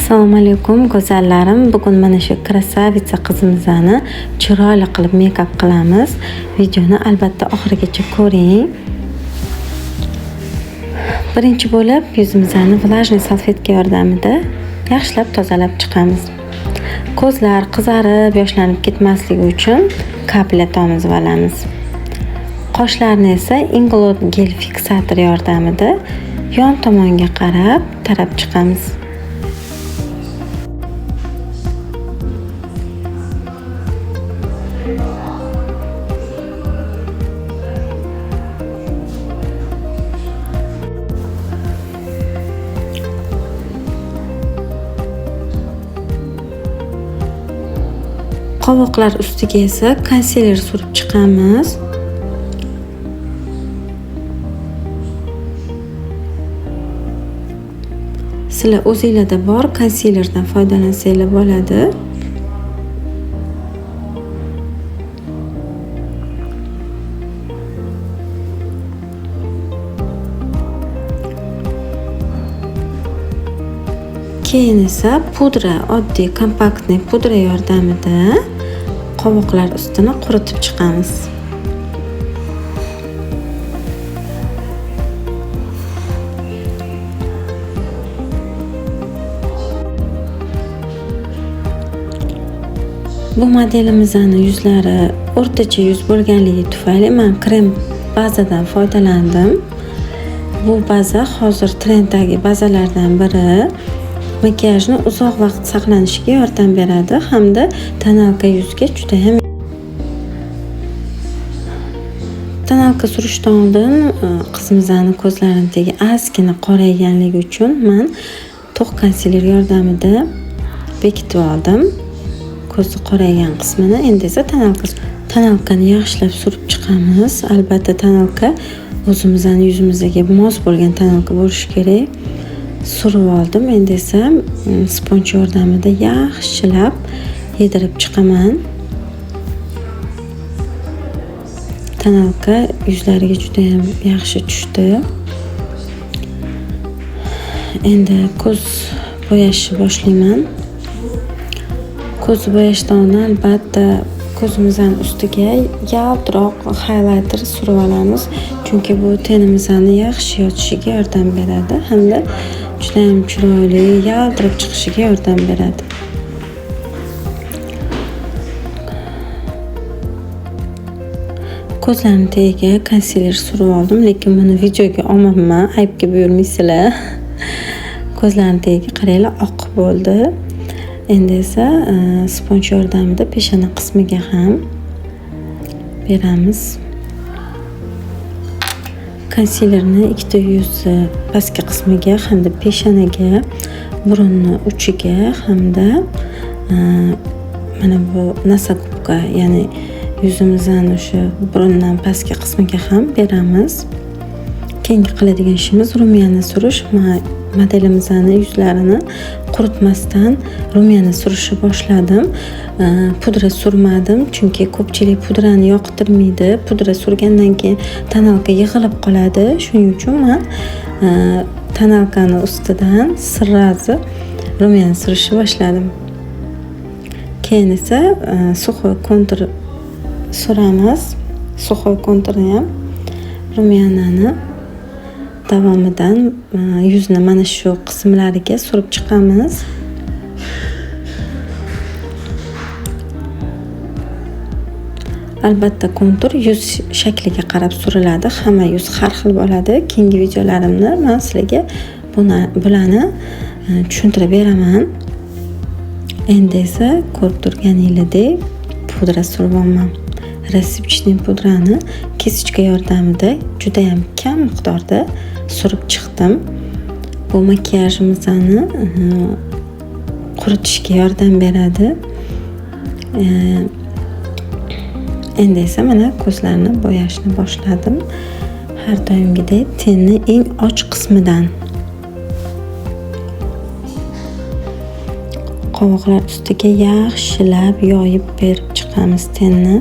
Assalomu alaykum go'zallarim. Bugun mana shu красавица qizimizni chiroyli qilib make-up qilamiz. Videoni albatta oxirigacha ko'ring. Birinchi bo'lib yuzimizni влажный salfetka yordamida yaxshilab tozalab chiqamiz. Ko'zlar qizarib, yoshlanib ketmasligi uchun капля tomizib olamiz. Qoshlarni esa Inglot gel fiksator yordamida yon tomonga qarab tarab chiqamiz. Qovoqlar ustiga esa konsiler surib chiqamiz. Sizlar o'zinglarda bor konsilerdan foydalansanglar bo'ladi. Keyin esa pudra, oddiy kompaktniy pudra yordamida qovoqlar ustini quritib chiqamiz. Bu modelimizning yuzlari o'rtacha yuz bo'lganligi tufayli men krem bazadan foydalandim. Bu baza hozir trenddagi bazalardan biri. Makiyajni uzoq vaqt saqlanishiga yordam beradi hamda тоналка yuzga juda ham. Тоналка surishdan oldin qizimizning ko'zlarini tagi ozgina qorayganligi uchun men to'q konsiler yordamida bekitib oldim. Ko'zi qoraygan qismini. Endi esa тоналка ni yaxshilab surib chiqamiz. Albatta тоналка o'zimizning yuzimizga mos bo'lgan тоналка bo'lishi kerak. Surib oldim. Endi esa sponj yordamida yaxshilab yedirib chiqaman. Тоналка yuzlariga juda ham yaxshi tushdi. Endi ko'z bo'yashni boshlayman. Ko'z bo'yashdan oldin albatta ko'zimizning ustiga yaltiroq highlighter surib olamiz, chunki bu tenimizni yaxshi yotishiga yordam beradi hamda juda ham chiroyli yaltirab chiqishiga yordam beradi. Ko'zlarning tagiga konsiler surib oldim, lekin buni videoga olmabman, aybga buyurmaysizlar. Ko'zlarning tagiga qaranglar, oq bo'ldi. Endi esa sponj yordamida peshona qismiga ham beramiz. Konsilerni ikkita yuzi pastki qismiga hamda peshonaga, burunni uchiga hamda mana bu носогубка, ya'ni yuzimizdan o'sha burundan pastki qismiga ham beramiz. Keyingi qiladigan ishimiz румяна surish. Modelimizning yuzlarini quritmasdan румяна surishni boshladim. Pudra surmadim, chunki ko'pchilik pudrani yoqtirmaydi. Pudra surgandan keyin тоналка yig'ilib qoladi. Shuning uchun men тоналка ni ustidan сразу румяна surishni boshladim. Keyin esa сухой kontur suramiz. Сухой konturni ham румяна ni davomidan yuzni mana shu qismlariga surib chiqamiz. Albatta kontur yuz shakliga qarab suriladi. Hamma yuz har xil bo'ladi. Keyingi videolarimda men sizlarga bularni tushuntirib beraman. Endi esa ko'rib turganingizdek pudra suryapman. Рассыпчатый pudrani кисточка yordamida juda ham kam miqdorda surib chiqdim. Bu makiyajimizni quritishga yordam beradi. Endi esa mana ko'zlarni bo'yashni boshladim. Har doimgidek tenni eng och qismidan. Qovoqlar ustiga yaxshilab yoyib berib chiqamiz tenni.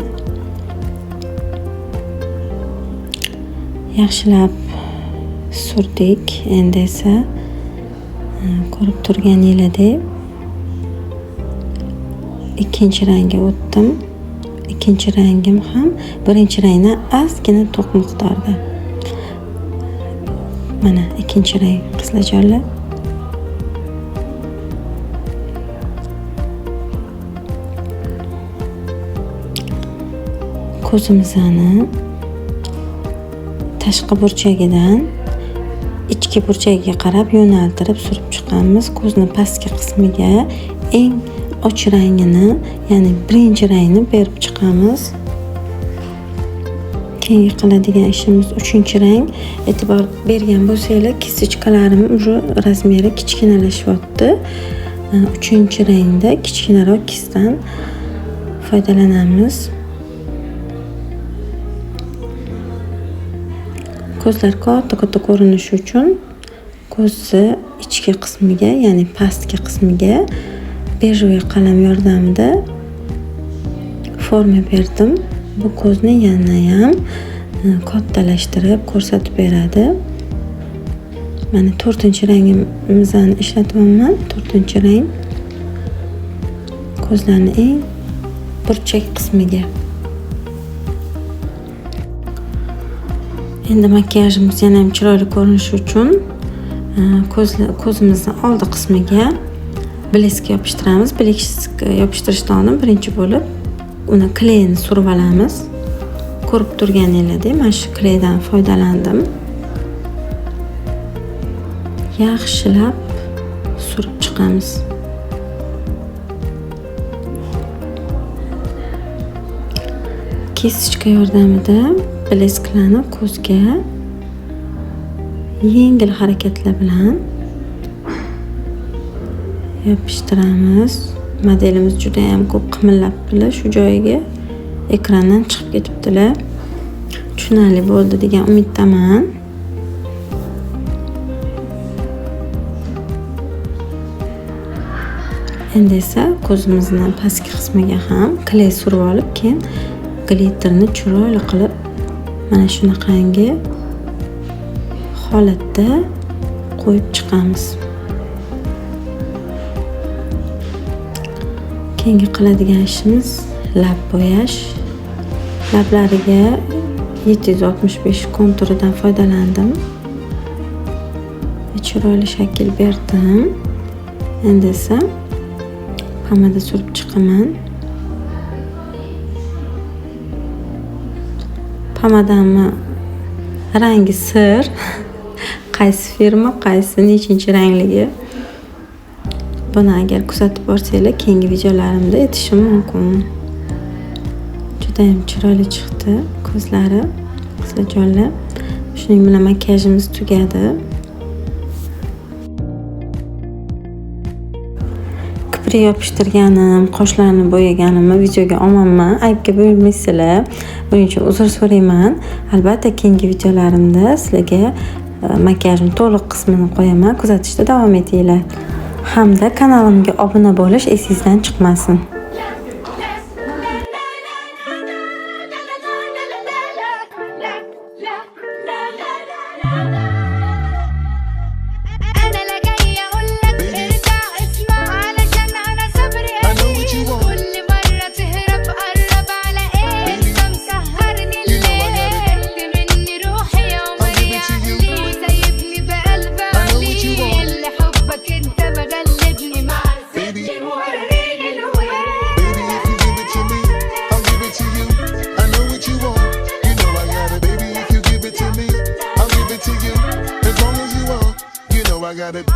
Yaxshilab surdik. Endi esa ko'rib turganingizdek Ikkinchi rangga o'tdim. Ikkinchi rangim ham birinchi rangdan ozgina to'q miqdorda. Mana ikkinchi rang qizlarjonlar. Ko'zimizni tashqi burchagidan ichki burchagiga qarab yo'naltirib surib chiqamiz. Ko'zni pastki qismiga eng och rangini, ya'ni birinchi rangni berib chiqamiz. Keyingi qiladigan ishimiz uchinchi rang. E'tibor bergan bo'lsanglar, kistichkalarim уже razmeri kichkinalashyapti. Uchinchi rangda kichkinaroq kisdan foydalanamiz. Ko'zlar katta-katta ko'rinishi uchun ko'zni ichki qismiga, ya'ni pastki qismiga bejovый qalam yordamida forma berdim. Bu ko'zni yana ham kattalashtirib ko'rsatib beradi. Mana to'rtinchi rangimizni ishlatyapman. To'rtinchi rang ko'zlarning eng burchak qismiga. Endi makiyajimiz yana ham chiroyli ko'rinishi uchun ko'zimizni oldi qismiga blesk yopishtiramiz. Blesk yopishtirishdan oldin birinchi bo'lib uni kleyni surib olamiz. Ko'rib turganingizdek, mana shu kleydan foydalandim. Yaxshilab surib chiqamiz. Kestichka yordamida blesklarni ko'zga yengil harakatlar bilan yopishtiramiz. Modelimiz juda ham ko'p qimillabdilar, shu joyiga ekrandan chiqib ketibdilar. Tushunarli bo'ldi degan umiddaman. Endi esa ko'zimizni pastki qismiga ham kley surib olib, keyin glitterni chiroyli qilib mana shunaqangi holatda qo'yib chiqamiz. Keyingi qiladigan ishimiz lab bo'yash. Lablariga 765 konturidan foydalandim. Chiroyli shakl berdim. Endi esa pomada surib chiqaman. Pomadamni rangi sir. Qaysi firma, qaysi nechinchi rangligi. Buni agar kuzatib borsanglar, keyingi videolarimda aytishim mumkin. Juda ham chiroyli chiqdi ko'zlari, qizlarjonlar. Shuning bilan makiyajimiz tugadi. Kiprik yopishtirganim, qoshlarni bo'yaganimni videoga olmanman. Aybga buyurmaysizlar. Buning uchun uzr so'rayman. Albatta keyingi videolarimda sizlarga makiyajim to'liq qismini qo'yaman. Kuzatishda davom etinglar. Hamda kanalimga obuna bo'lish esingizdan chiqmasin. I got it.